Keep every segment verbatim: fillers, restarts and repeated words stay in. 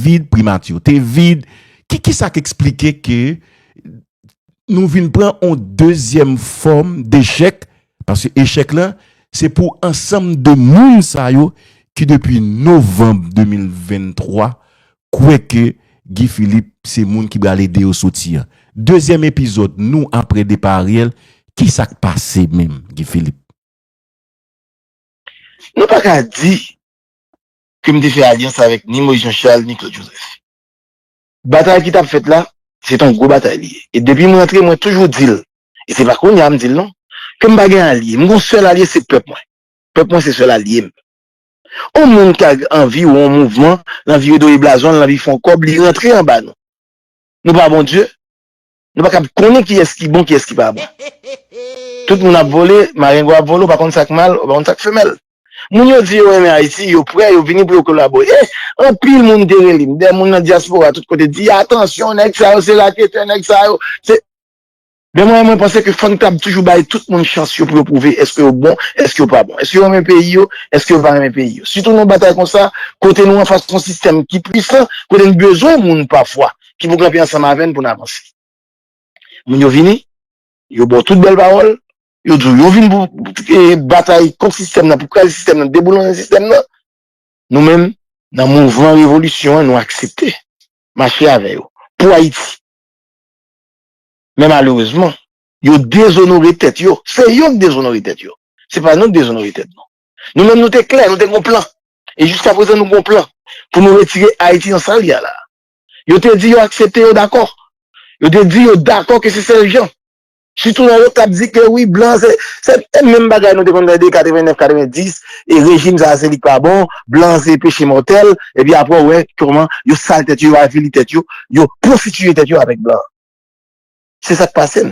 vid, primati yo te vid. Ki, ki sa k eksplike ke nou vin pran yon dezyèm fòm dechèk? Paske echèk lan, se pou ansanm de moun sa yo ki depi novanm de mil venntwa kwè ke Guy Philippe se moun ki pral ede yo soti an. Dezyèm epizòd nou apre depa Ariel, ki sa k pase menm, Guy Philippe? Nou pa ka di ke m te fè alyans avèk ni Moïse Jean Charles ni Claude Joseph. Batay ki t ap fèt la, se t yon gwo batay li ye. E depi m rantre, mwen toujou di l, e se pa kounye a m di l non, ke m pa gen alye. M gen yon sèl alye, se pèp mwen. Pèp mwen se sèl alye m. Yon moun k anvi wè yon mouvman, l anvi redoye blazon, l anvi fè yon kòb, li rantre anba nou. Nou pa Bondye. Nou pa kab konnen kiyès ki bon, kiyès ki pa bon. Tout moun ap vole, marengo ap vole, ou pa konn sa k mal, ou pa konn sa k femèl. Moun yo di yo renmen Ayiti, yo prè, yo vini pou yo kolabore. E, anpil moun te rele m. Dè moun nan dyaspora, tout kote, di, atansyon, nèg sa yo se raketè, nèg sa yo se. Men mwen, mwen panse ke fò n kab toujou bay tout moun chans yo pou yo pwouve èske yo bon, èske yo pa bon, èske yo renmen peyi yo, èske yo pa renmen peyi yo. Sitou nan yon batay konsa, kote nou anfas yon sistèm ki pwisan, kote n bezwen moun pafwa ki pou kanpe ansanm avè n pou n avanse. Moun yo vini, yo ba w tout bèl pawòl, yo di w yo vin pou e, batay kont sistèm nan, pou kraze sistèm nan, deboulonje sistèm nan. Nou menm, nan mouvman revolisyon an, nou aksepte mache avè yo pou Ayiti. Men malerezman, yo dezonore tèt yo. Se yo k dezonore tèt yo. Se pa nou k dezonore tèt nou. Nou menm nou te klè, nou te gon plan. E jiska prezan nou gon plan pou nou retire Ayiti nan sa l ye a la. Yo te di yo aksepte, yo dakò. Yo te di yo dakò ke se sèl jan. Sitou nan yo k ap di ke wi, blan se, se menm bagay nou te konn tande katrevennnèf, katrevendis, e rejim sa a se li k pa bon, blan se peche mòtèl, epi apre w wè kòman yo sal tèt yo, yo avili tèt yo, yo pwostitiye tèt yo avèk blan. Se sa k pase n.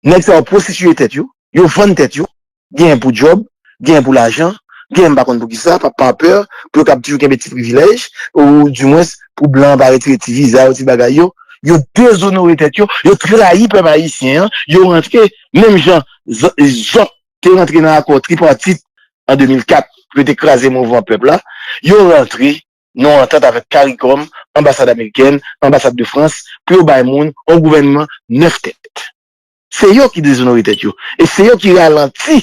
Nèg sa yo pwostitiye tèt yo, yo vann tèt yo, genyen pou djòb, genyen pou lajan, genyen m pa konn pou kisa, pa, pa pè, pou yo kab toujou kenbe ti privilèj, ou dimwens pou blan an pa retire ti viza yo, ti bagay yo. Yo dezonore tèt yo, yo trayi pèp ayisyen an, yo rantre, menm jan zòt te rantre nan akò tripatit an de mil kat, pou yo te kraze mouvman pèp la, yo rantre nan yon antant avèk caricom, anbasad amerikèn, anbasad de Frans, pou yo bay moun yon gouvènman nèf tèt. Se yo ki dezonore tèt yo. E se yo ki ralanti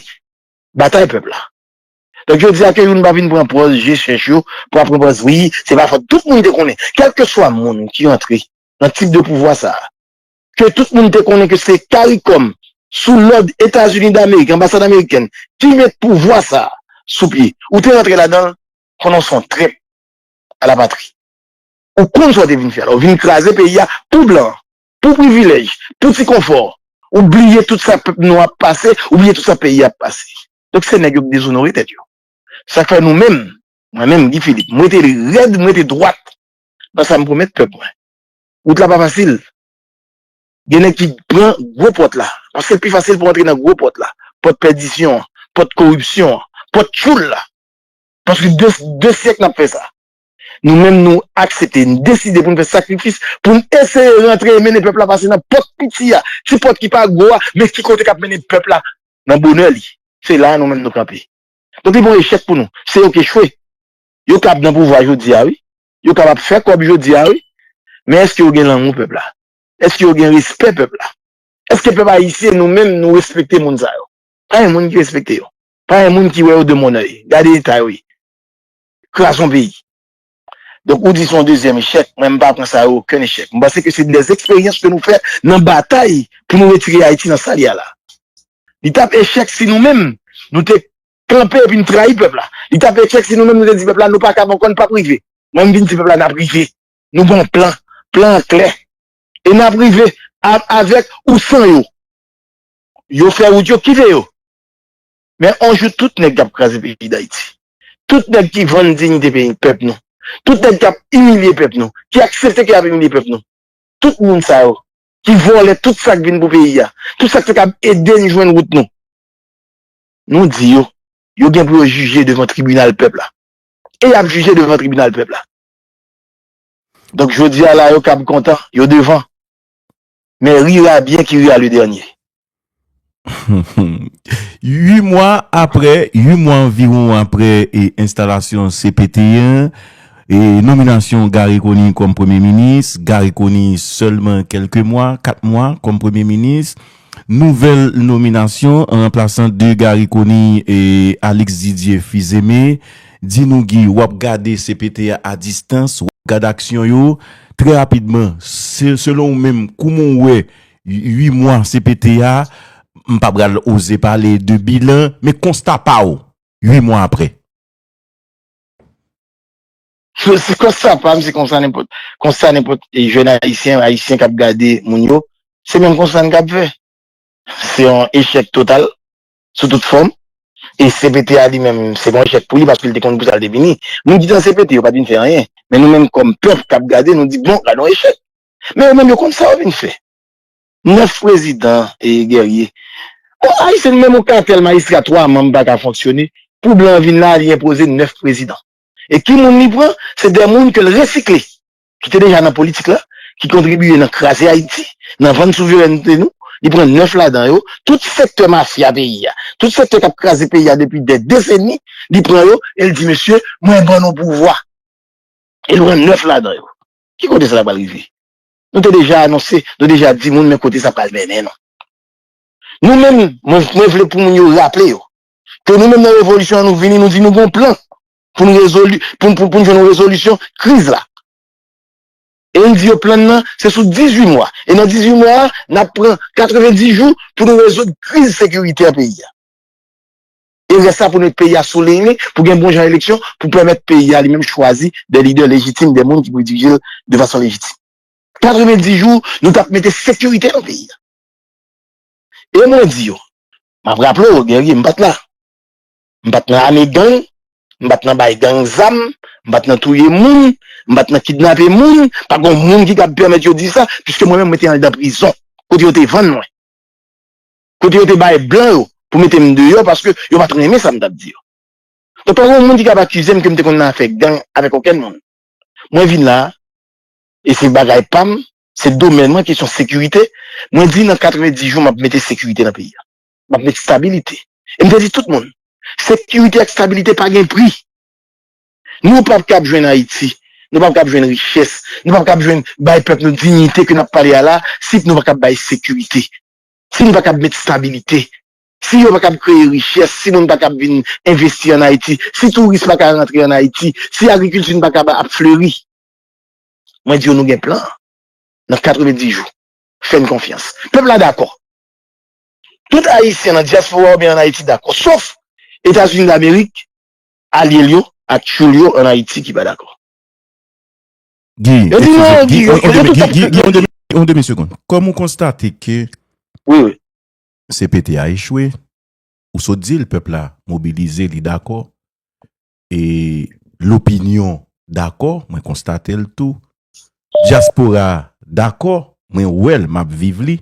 batay pèp la. Donk, jodi a ke youn pa vin pran pòz je chèch yo, pa pran pòz wi, se pa fòt. Tout moun te konnen, kèlkeswa moun ki rantre nan tip de pouvwa sa a, ke tout moun te konnen ke se caricom, sou lòd Etazini Damerik, anbasad amerikèn, ki met pouvwa sa a sou pye. Ou te rantre ladan l, konnen w se yon trèt a la patri. Ou konn sa w te vin fè la. Ou vin kraze peyi a pou blan, pou privilèj, pou ti konfò. Ou bliye tout sa pèp nou ap pase, ou bliye tout sa peyi a ap pase. Donk se nèg yo k dezonore tèt yo. Sa k fè nou menm, mwen menm, Guy Philippe, m rete rèd, m rete dwat nan sa m pwomèt pèp mwen. Wout la pa fasil. Gen nèg ki pran gwo pòt la. Paske l pi fasil pou antre nan gwo pòt la. Pòt pèdisyon an, pòt koripsyon an, pòt tchoul la. Paske de, de syèk n ap fè sa. Nou menm nou aksepte, n deside pou n fè sakrifis, pou n eseye rantre e mennen pèp la pase nan pòt piti a, ti pòt ki pa gwo a, men ki kote k ap mennen pèp la nan bonè li. Se la a nou menm nou kanpe. Donk li pa yon echèk pou nou. Se yo k echwe. Yo kab nan pouvwa jodi a wi. Yo kab ap fè kòb jodi a wi. Men èske yo gen lanmou pèp la? Èske yo gen respè pèp la? Èske pèp ayisyen nou menm nou respekte moun sa yo? Pa gen moun ki respekte yo. Pa gen moun ki wè yo de mon oeil. Gade eta yo ye. Kraze yon peyi. Donk ou di se yon dezyèm echèk, mwen m pa pran sa yo okenn echèk. M panse ke se de eksperyans ke nou fè nan batay pou nou retire Ayiti nan sa l ye a la. Li t ap echèk si nou menm nou te kanpe epi n trayi pèp la. Li t ap echèk si nou menm nou te di pèp la nou pa kab ankò, n p ap rive. Mwen m vin di pèp la n ap rive. Nou gen yon plan. Plan an klè. E n ap rive, avèk ou san yo. Yo fè wout yo, kite yo. Men yon jou tout nèg k ap kraze peyi Dayiti, tout nèg ki vann diyite peyi pèp nou, tout nèg k ap imilye pèp nou, ki aksepte ke y ap imilye pèp nou, tout moun sa yo ki vòlè tout sa k vin pou peyi a, tout sa k te kab ede n jwenn wout nou, nou di yo, yo gen pou yo jije devan tribinal pèp la. E y ap jije devan tribinal pèp la. Donk jodi a la yo kab kontan, yo devan. Men rira bien qui rira le dernier. Uit mwa apre, uit mwa anviwon apre e enstalasyon C P T an, E nominasyon Garry Conille kòm premye minis, Garry Conille sèlman kèlke mwa, kat mwa kòm premye minis. Nouvèl nominasyon an ranplasan de Garry Conille e Alix Didier Fils-Aimé. Di nou, Guy, w ap gade C P T a a distans, w ap gade aksyon yo. Trè rapidman, se, selon ou menm, kouman w wè uit mwa C P T a, m pa pral oze pale de bilan, men konsta pa w, uit mwa apre. Se, se konsta pa m, se konsta nenpòt, konsta nenpòt e jèn ayisyen, ayisyen k ap gade moun yo, se menm konsta n k ap fè. Se yon echèk total, sou tout fòm. E C P T a li menm, se yon echèk pou li, paske li te konn pou sa l te vini. Moun ki te nan C P T yo pa t vin fè anyen. Men nou menm kòm pèp k ap gade, nou di, bon, gade yon echèk. Men yo menm yo konn sa yo vin fè. Nèf prezidan e Guerrier. Bon, Ayisyen menm yon katèl majistra twa manm pa ka fonksyone. Pou blan vin la, li enpoze nèf prezidan. E ki moun li pran? Se de moun ke l resikle, ki te deja nan politik la, ki kontribiye nan kraze Ayiti, nan vann souverènte nou. Li pran nèf ladan yo, tout sektè mafya peyi a, tout sektè k ap kraze peyi a depi dè deseni, li pran yo e l di, mesye, mwen ban nou pouvwa. E l pran nèf ladan yo. Ki kote sa ta pral rive? Nou te deja anonse, nou deja di moun men kote sa pral mennen nou. Nou menm, mwen, mwen vle pou moun yo raple yo, ke nou menm nan revolisyon an nou vini, nou di nou gon plan pou n rezoli, pou, pou, pou n jwenn yon rezolisyon kriz la. E n di yo plan nan, se sou dizuit mwa. E nan dizuit mwa a, n ap pran katrevenndis jou pou nou rezoud kriz sekirite an peyi a. E rès la pou nou met peyi a sou liy li, pou gen bon jan eleksyon, pou pèmèt peyi a li menm chwazi de lidè lejitim, de moun ki pou dirije l de fason lejitim. Katrevenndis jou, nou t ap mete sekirite nan peyi a. E mwen di yo, m ap raple w, Guerrier, m pa t la. M pa t nan ame gang, m pa t nan bay gang zam, m pa t nan touye moun, m pa t nan kidnape moun, pa gen moun ki t ap pèmèt yo di sa, piske mwen menm mwen te anndan prizon, kote yo te vann mwen. Kote yo te bay blan yo pou mete m deyò paske yo pa t renmen sa m t ap di yo. Donk, pa gen moun ki kab akize m ke m te konn nan afè gang avèk okenn moun. Mwen vin la, e se bagay pa m, se domèn mwen, kesyon sekirite. Mwen di nan katrevenndis jou, m ap mete sekirite nan peyi a. M ap mete stabilite. E m te di tout moun, sekirite ak stabilite pa gen pri. Nou p ap kab jwenn Ayiti, nou p ap kab jwenn richès, nou p ap kab jwenn bay pèp nou diyite ke n ap pale a la, si nou pa kab bay sekirite, si nou pa kab met stabilite, si yo pa kab kreye richès, si moun pa kab vin envesti ann Ayiti, si touris pa ka rantre ann Ayiti, si agrikilti n pa kab ap fleri. Mwen di yo nou gen plan nan katrevenndis jou. Fè n konfyans. Pèp la dakò. Tout Ayisyen nan dyaspora oubyen ann Ayiti dakò. Sof Etazini Damerik, alye l yo ak tchoul yo ann Ayiti ki pa dakò. Guy, Yo di non, Guy, yo, yo di tout sa ki fèt. Yon demi, yon demi segonn. Kòm ou konstate ke Wi, wi. C P T a echwe, ou sot di l, pèp la mobilize, li dakò. E lopinyon dakò, mwen konstate l tou. Dyaspora dakò, mwen wè l, m ap viv li.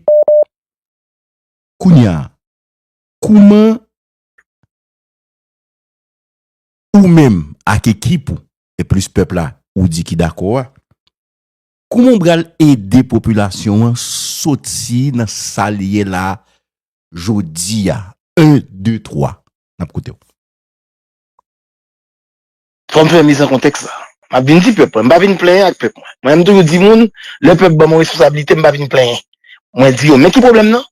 Kounye a, kouman ou menm ak ekip ou, e plis pèp la, ou di ki dakò a, kouman w pral ede popilasyon an soti nan sa l ye la jodi a? En, de, twa. N ap koute w. Fò m fè miz an kontèks la. M ap vin di pèp mwen, m pa vin plenyen ak pèp mwen. Mwen, m toujou di moun, lè pèp ban m yon responsablite, m pa vin plenyen. Mwen di yo, men ki pwoblèm nan?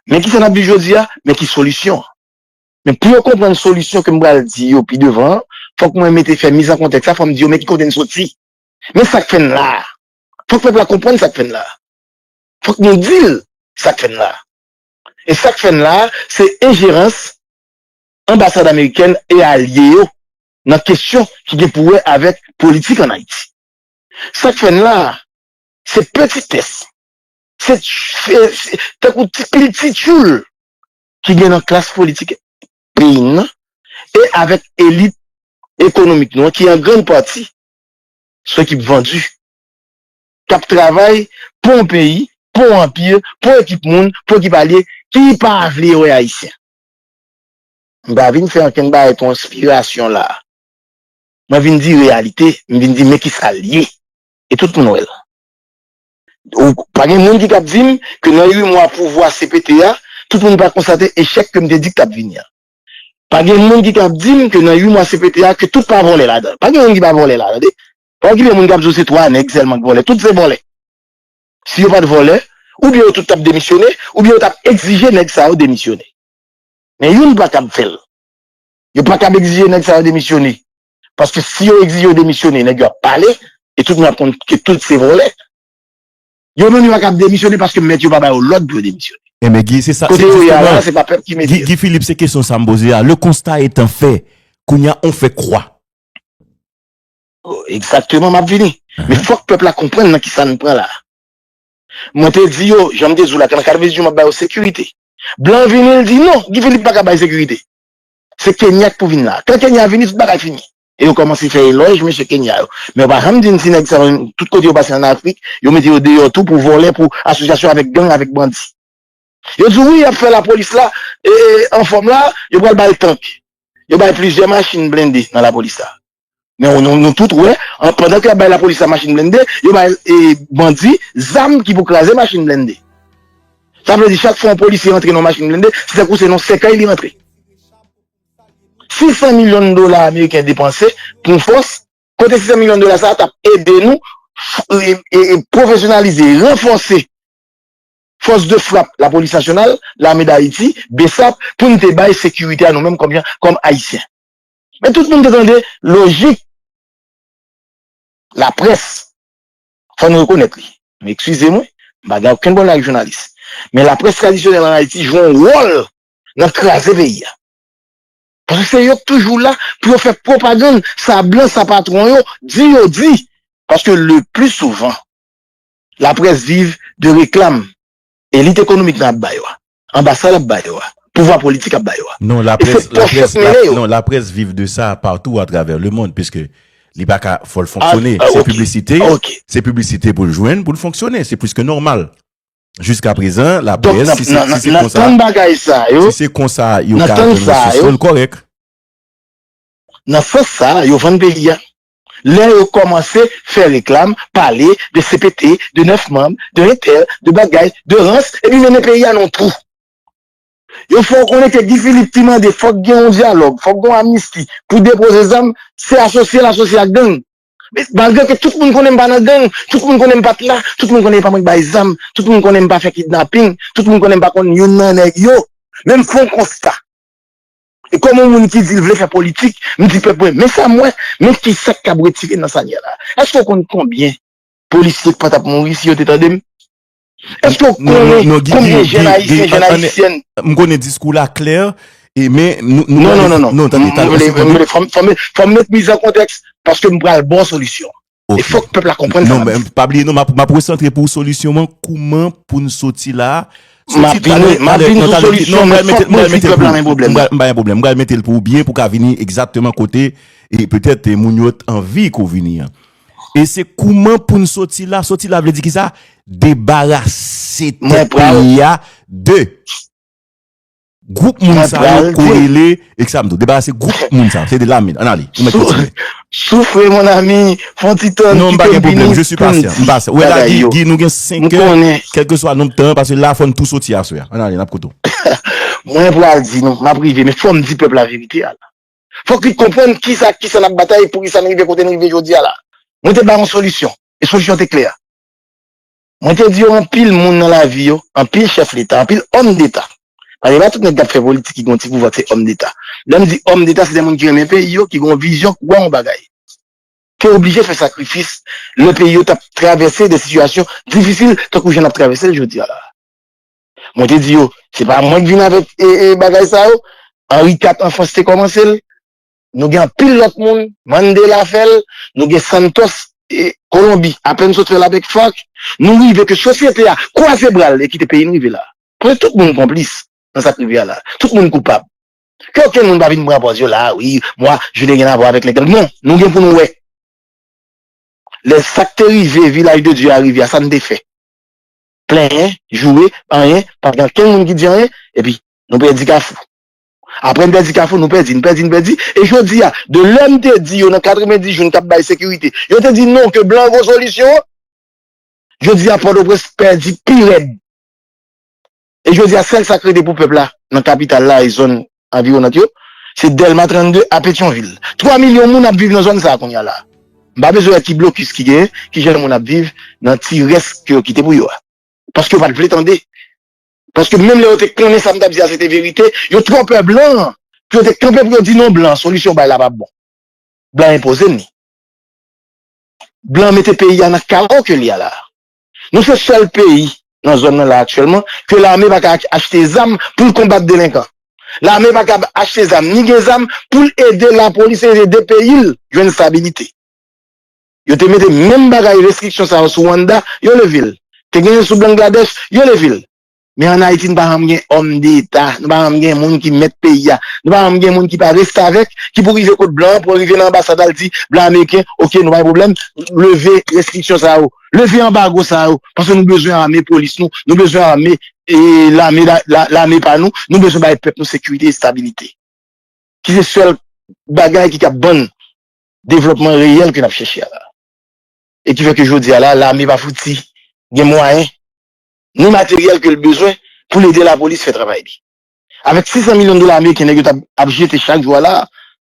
Men ki sa n ap viv jodi a? Men ki solisyon an? Men pou yo konprann solisyon ke m pral di yo pi devan an, fòk mwen mete fè miz an kontèks la, fò m di yo, men ki kote n soti. Men sa k fè n la a. Fòk pèp la konprann sa k fè n la a. Fòk nou di l sa k fè n la a. E sa k fè n la a, se enjerans anbasad amerikèn e alye yo nan kesyon ki gen pou wè avèk politik ann Ayiti. Sa k fè n la a, se petitès, se, se, se tankou ti pil ti tchoul ki gen nan klas politik peyi n nan e avèk elit ekonomik nou an ki an grann pati se ekip vandi k ap travay pou yon peyi, pou yon anpi, pou yon ekip moun, pou ekip alye ki pa vle wè Ayisyen. M pa vin fè ankenn bagay konspirasyon la a. Mwen vin di reyalite, m vin di men ki sa l ye. E tout moun wè l. Ou pa gen moun ki kab di m ke nan uit mwa pouvwa C P T a, tout moun pa konstate echèk ke m te di k t ap vini an. Pa gen moun ki kab di m ke nan uit mwa C P T a, ke tout pa vòlè ladan. Pa gen moun ki pa vòlè la, tande. Pa okipe moun k ap di w se twa nèg sèlman k vòlè. Tout se vòlè. Si yo pa t vòlè, oubyen yo tout t ap demisyone, oubyen yo t ap egzije nèg sa yo demisyone. Men youn pa kab fè l. Yo pa kab egzije nèg sa yo demisyone. Paske si yo egzije yo demisyone, nèg yo ap pale, e tout moun ap konn ke tout se vòlè. Yo menm yo pa kab demisyone paske mèt yo pa ba yo lòd pou yo demisyone. Enben, Guy, se sa, Kote yo ye a la, se pa pèp ki mete yo. Guy Philippe, se kesyon sa m poze a. Le constat étant fait, kounye a, on fait quoi? Egzakteman, m ap vini. Men fòk pèp la konprann nan kisa n pran la. Mwen te di yo, jan m te di w la, nan katrevendizuit m ap ba yo sekirite. Blan vini, l di non, Guy Philippe pa ka bay sekirite. Se Kenya k pou vin la. Kan Kenya vini, tout bagay fini. E yo kòmanse fè elòj mesye Kenya yo. Men yo pa janm di n si nèg sa yo, tout kote yo pase ann Afrik, yo mete yo deyò tou pou vòlè, pou asosyasyon avèk gang, avèk bandi. Yo di wi, y ap fè lapolis la, e, e, anfòm la, yo pral ba l tank. Yo bay plizyè machin blende nan lapolis la. Men nou, nou tout wè, an, pandan ke y ap bay lapolis la machin blende, yo bay e, bandi zam ki pou kraze machin blende. Sa vle di chak fwa yon polisye rantre nan yon machin blende, se tankou se nan sèkèy li rantre. Sis san milyon dola ameriken depanse pou yon fòs, kote sis san milyon dola sa a t ap ede nou e, e, e pwofesyonalize, ranfòse fòs de frap Lapolis Nasyonal, Lame Dayiti, BSAP, pou n te bay sekirite a nou menm kòm, kòm Ayisyen. Men tout moun te tande lojik laprès. Fò n rekonèt li. Men eskize mwen, m pa gen okenn pwoblèm avèk jounalis. Men laprès tradisyonèl ann Ayiti jwe yon wòl nan kraze peyi a. Paske se yo k toujou la pou yo fè pwopagann sa blan, sa patwon yo di yo di. Paske le pli souvan, laprès viv de reklam. Elit ekonomik lan ap ba yo a. Anbasad ap ba yo a. Pouvwa politik ap ba yo a. Non, laprès, laprès, la, non, laprès viv de sa partou atravè lemonn, piske li pa ka, fò l fonksyone. Se piblisite, se piblisite pou l jwenn, pou l fonksyone. Se plis ke nòmal. Jiskaprezan, laprès, si se, si se konsa, si se konsa yo ka jwenn resous yo, l kòrèk. Nan sans sa a, yo vann peyi a. Lè yo kòmanse fè reklam, pale de CPT, de nèf manm, de entèl, de bagay, de rans, epi mennen peyi a nan yon twou. Yo fè w konnen ke Guy Philippe te mande fòk gen yon dyalòg, fòk gen yon amnisti pou depoze zam, se asosye l asosye ak gang. Men malgre ke tout moun konnen m pa nan gang, tout moun konnen m pa t la, tout moun konnen e pa mwen k bay zam, tout moun konnen m pa fè kidnaping, tout moun konnen m pa konn youn nan nèg yo, men m fè yon konsta. E kòm yon moun ki di l vle fè politik, m di pèp mwen, men sa m wè, men kisa k kab retire nan sa n ye la. Èske w konn konbyen polisye k pa t ap mouri si yo te tande m? Èske w konnen konbyen jèn ayisyen, jèn ayisyèn? M konnen diskou w la klè, e men nou, nou... Non, non, non, non. Non, tande, tande, fò m, fò m met miz an kontèks, paske m pral ba w solisyon. E fòk pèp la konprann sa m ap di. Non, pa bliye, non, m ap, m ap resantre pou w solisyon an, kouman pou n soti la a. M ap vini, m ap vini sou solisyon, men fòk mwen di pèp la men pwoblèm. M pa gen pwoblèm, m pral mete l pou w byen, pou w ka vini egzakteman kote, e petèt, e moun yo t anvi ke w vini an. E se kouman pou n soti la, soti la vle di kisa? Debarase tèt peyi a de gwoup moun sa yo, korele, e kisa m di w, debarase gwoup moun sa yo, se de lame, ann ale, ou mèt kontinye. Souffre mon ami, fè yon ti tann, kite m vini pou m di bagay yo. Ou wè la, Guy, nou gen senk è, kèlkeswa nonb tan, paske la fò n tou soti aswè a. Ann ale, n ap koute w. Mwen pral di nou, m ap rive, men fò m di pèp la verite a la. Fòk li konprann kisa, kisa n ap batay, poukisa n rive kote n rive jodi a la. Mwen te ba yon solisyon, e solisyon te klè. Mwen te di yo anpil moun nan lavi yo, anpil chèf leta, anpil òm deta. Paske pa tout nèg k ap fè politik ki gen yon ti pouvwa k se òm deta. Lè m di òm deta, se de moun ki renmen peyi yo, ki gen yon vizyon, ki wè yon bagay. Te oblije fè sakrifis lè peyi yo t ap travèse de sitiyasyon difisil tankou jan n ap travèse l jodi a la. Mwen te di yo, se pa mwen k vin avèk e, e, bagay sa yo. Henri kat an Frans te kòmanse l. Nou gen anpil lòt moun, Mandela fè l, nou gen Santos, e, Kolonbi, apèn sot fè l avèk FARC. Nou rive ke sosyete a kwaze bra l e kite peyi n rive la. Paske tout moun konplis nan sa k rive a la. Tout moun koupab. Ke okenn moun pa vin pran pòz yo la, wi, mwa, je te gen rapò avèk lègèl. Non, nou gen pou nou wè. Lè sa k te rive Vilaj de Dye a rive a, sa n te fè? Plenyen, joure, anyen, pa gen okenn moun ki di anyen, epi nou pèdi Kafou. Apre n pèdi Kafou, nou pèdi, n pèdi, n pèdi. E jodi a, de lè m te di yo nan katrevendiz jou n t ap bay sekirite, yo te di non, ke blan gon solisyon an. Jodi a, Pòtoprens pèdi pi rèd. E jodi a, sèl sa k rete pou pèp la nan kapital la e zòn anviwonant yo, se Dèlma trannde a Petyonvil. Twa milyon moun ap viv nan zòn sa a kounye a la. M pa bezwen wè ki blokis ki genyen, ki jan moun ap viv nan ti rès ke yo kite pou yo a. Paske yo pa t vle tande. Paske menm lè yo te konnen sa m t ap di a se te verite, yo twò pè blan an pou yo te kanpe pou yo di non blan, solisyon bay la p ap bon. Blan enpoze n li. Blan mete peyi a nan kawo ke li a la. Nou se sèl peyi nan zòn nan la aktyèlman ke lame pa ka achte zam pou l konbat delenkan. Lame pa ka achte zam, ni gen zam pou l ede lapolis e ede peyi l jwenn estabilite. Yo te mete menm bagay restriksyon sa yo sou Rwanda, yo leve l. Te genyen sou Bangladesh, yo leve l. Men ann Ayiti, nou pa janm gen òm deta, nou pa janm gen moun ki mèt peyi a, nou pa janm gen moun ki pa restavèk, ki pou rive kot blan an, pou rive nan anbasad la, l di blan ameriken, oke, nou pa gen pwoblèm, leve restriksyon sa yo, leve anbago sa yo, paske nou bezwen ame polis nou, nou bezwen ame e, lame, la, la, lame pa nou, nou bezwen bay pèp nou sekirite e estabilite. Ki se sèl bagay ki kab ban n devlòpman reyèl ke n ap chèche a la. E ki fè ke jodi a la, lame pa fouti gen mwayen, ni materyèl ke l bezwen pou l ede lapolis fè travay li. Avèk sis san milyon dola ameriken nèg yo t ap, ap jete chak jou a la,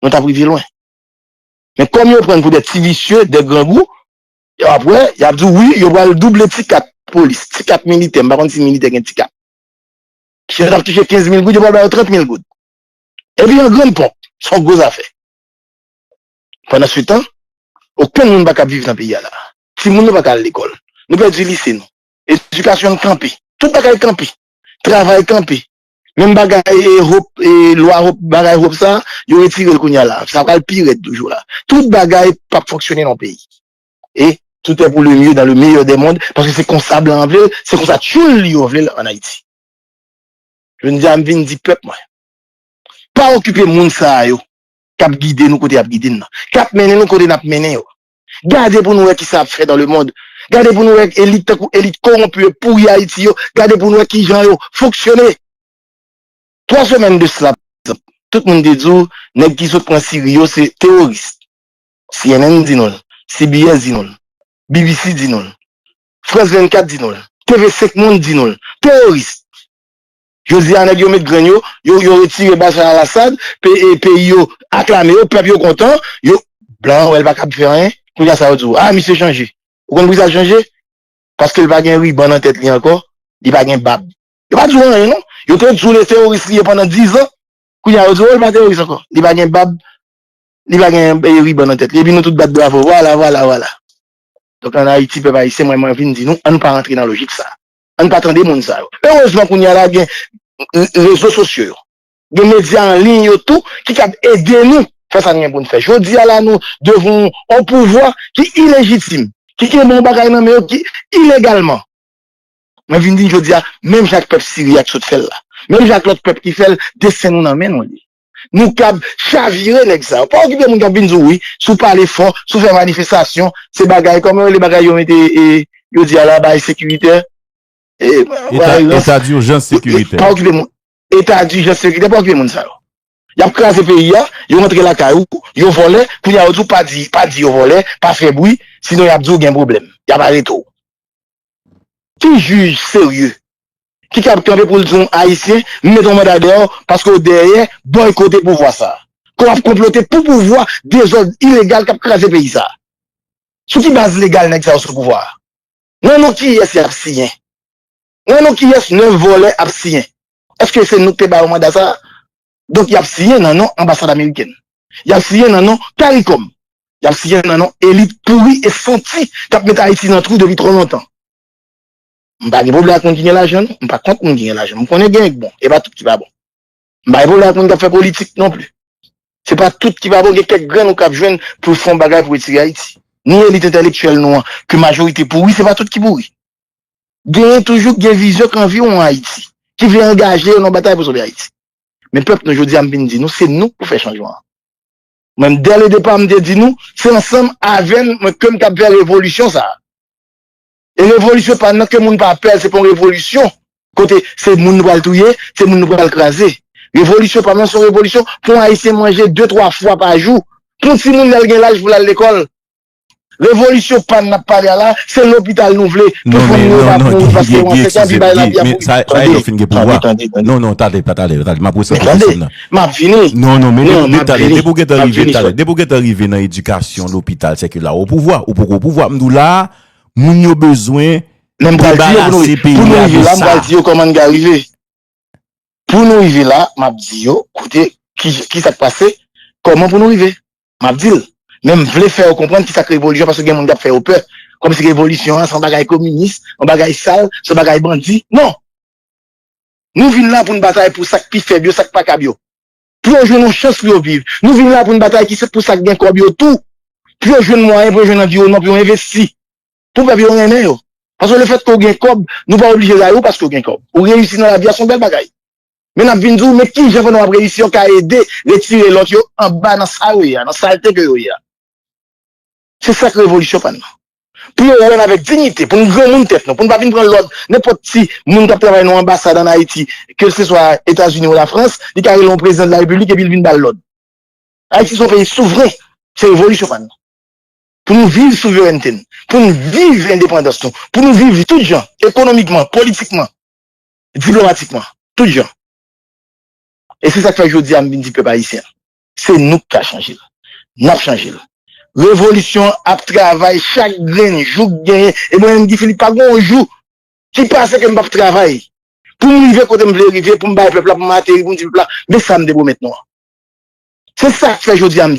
nou t ap rive lwen. Men kòm yo pran n pou de ti visye, de grangou, y ap wè, y ap di w wi, yo pral double ti kat polis, ti kat militè, m pa konn si militè gen ti kat. Si yo t ap touche kenz mil goud, yo pral ba yo trant mil goud. Epi an grann ponp, se yon gwo zafè. Pandan se tan, okenn moun pa kab viv nan peyi a la. Timoun nou pa ka al lekòl. Nou pèdi lise nou. Edikasyon n kanpe. Tout bagay kanpe. Travay kanpe. Menm bagay e, Hope, e, lwa Hope, bagay Hope sa, yo retire l kounye a la. Sa pral pi rèd toujou la. Tout bagay p ap fonksyone nan peyi. E tout est pour le mieux dans le meilleur des mondes, paske se konsa blan an vle l, se konsa tchoul yo vle l ann Ayiti. Jodi a, m vin di pèp mwen, pa okipe moun sa a yo k ap gide nou kote y ap gide n nan, k ap mennen nou kote n ap mennen yo. Gade pou nou wè kisa y ap fè dans le monde. Gade pou nou wè elit tankou elit kowonpi yo, pouri Ayiti yo. Gade pou nou wè kijan yo fonksyone. Twa semèn de sila, tout moun te di w, nèg ki sot pran Siri yo se teworis. C N N di nou l, C B S di nou l, B B C di nou l, France vennkat di nou l, T V Cinq Monde di nou l, teworis. Jodi a, nèg yo met grenn yo, yo, yo retire Bashar al-Assad, pe, e, peyi yo aklame yo, pèp yo kontan, yo, blan an wè l pa kab fè anyen, kounye a sa yo di w, a, misye chanje. Ou konn poukisa l chanje? Paske l pa gen riban nan tèt li ankò, li pa gen bab. Yo pa di w anyen non. Yo te di w le teworis li ye pandan dizan. Kounye a yo di w, o, li pa teworis ankò. Li pa gen bab, li pa gen, e, riban nan tèt li. Epi nou tout bat bravo. Vwala, vwala, vwala. Donk ann Ayiti, pèp ayisyen, mwen, mwen vin di nou, ann pa rantre nan lojik sa. Ann pa tande moun sa yo. Erezman, kounye a la, gen, e, rezo sosyo yo. Gen medya an liy yo tou ki kab ede nou fè sa n gen pou n fè. Jodi a la, nou devan yon pouvwa ki ilejitim, ki kenbe yon bagay nan men yo ki ilegalman. Mwen vin di n jodi a, menm jan ak pèp Siri a k sot fè l la, menm jan ak lòt pèp ki fè l, desten nou nan men nou li. Nou kab chavire nèg sa yo. Pa okipe moun k ap vin di w wi, si w pale fò, si w fè manifestasyon, se bagay, kòman yo rele bagay yo mete, e, yo di a la, bagay sekiritè. E, eta, eta dijans sekiritè. Pa okipe moun. Eta dijans sekiritè, pa okipe moun sa yo. Y ap kraze peyi a, yo rantre lakay ou, yo vòlè, kounye a yo di w pa di, pa di yo vòlè, pa fè bri, sinon y ap di w gen pwoblèm, y ap arete w. Ki jij serye ki kab kanpe pou l di yon Ayisyen, m mete yon manda dèyè w paske w dèyè bòykote pouvwa sa a? Ke w ap konplote pou pouvwa dezòd ilegal k ap kraze peyi sa a? Sou ki baz legal nèg sa yo sou pouvwa a? Nan non kiyès y ap siyen? Nan non kiyès nèf vòlè ap siyen? Èske se nou k te ba yo manda sa a? Donk, y ap siyen nan non anbasad amerikèn. Y ap siyen nan non CARICOM. Y ap siyen nan non elit pouri e santi k ap met Ayiti nan twou depi twò lontan. M pa gen pwoblèm ak moun ki gen lajan, non. M pa kont moun ki gen lajan. M konnen gen k bon. E pa tout ki pa bon. M pa gen pwoblèm ak moun k ap fè politik non plis. Se pa tout ki pa bon, gen kèk grenn ou k ap jwenn pou fè yon bagay pou retire Ayiti. Ni elit entèlektyèl nou an, ke majorite pouri, se pa tout ki pouri. Genyen toujou k gen vizyon k anvi yon Ayiti, ki vle angaje yo nan batay pou sove Ayiti. Men pèp nou, jodi a, m vin di nou, se nou pou fè chanjman an. Mwen, dè le depa, m te di nou, se ansanm avè n, mwen, ke m kab fè revolisyon sa a. E revolisyon pa m nan ke moun pa pè, se pa yon revolisyon kote se moun nou pral touye, se moun nou pral kraze. Revolisyon pa m nan se yon revolisyon pou yon Ayisyen manje de, twa fwa pa jou. Pou yon timoun lè l gen laj pou l al lekòl. Revolisyon pa n n ap pale a la, se lopital nou vle. Tout fanmi yo pa mouri paske yo ansent, anvi bay lavi a pouri. Tande, tande, tande, tande. Non, non, tande, pa tande, tande. M ap resante kesyon nan. M ap vini. Non, non, men depi w gentan rive, talè, depi w gentan rive nan edikasyon, lopital, sèke la o pouvwa, ou poko o pouvwa. M di w la, moun yo bezwen debarase peyi a de sa. Pou nou rive la, m pral di yo kòman n ka rive. Pou nou rive la, m ap di yo, kote, ki, ki sa k pase, kòman pou nou rive. M ap di l. Men m vle fè yo konprann ki sa k revolisyon, paske gen moun k ap fè yo pè. Kòmsi revolisyon an se yon bagay kominis, yon bagay sal, se yon bagay bandi. Non! Nou vin la pou n batay pou sa k pi fèb yo, sa k pa kab yo. Pou yo jwenn yon chans pou yo viv. Nou vin la pou n batay ki se pou sa k gen kòb yo tou. Pou yo jwenn mwayen, pou yo jwenn anviwònman, pou yo envesti. Pou pèp yo renmen yo. Paske lefètke w gen kòb, nou pa oblije rayi w paske w gen kòb. Ou reyisi nan lavi a, se yon bèl bagay. Men n ap vin di w, men kijan pandan w ap reyisi, w ka ede retire lòt yo anba nan sa yo ye a, nan salte ke yo ye a. Se sa k revolisyon pa n nan. Pou yo wè n avèk diyite, pou n granmoun tèt nou, pou n pa vin pran lòd nenpòt ti moun k ap travay nan yon anbasad ann Ayiti, kèlkeswa Etazini ou Lafrans, li ka rele yon prezidan de la repiblik epi l vin ba l lòd. Ayiti se yon peyi souvren, se revolisyon pa n nan. Pou nou viv souverènte n, pou nou viv endepandans nou, pou nou viv tout jan, ekonomikman, politikman, diplomatikman, tout jan. E se sa k fè jodi a m vin di pèp ayisyen an, se nou k ka chanje l. N ap chanje l. Revolisyon ap travay chak grenn jou k genyen. E mwen menm, Guy Philippe, pa gen yon jou ki pase ke m p ap travay pou m rive kote m vle rive, pou m bay pèp la, pou m ateri, pou m di pèp la, men sa m te pwomèt nou an. Se sa k fè jodi a m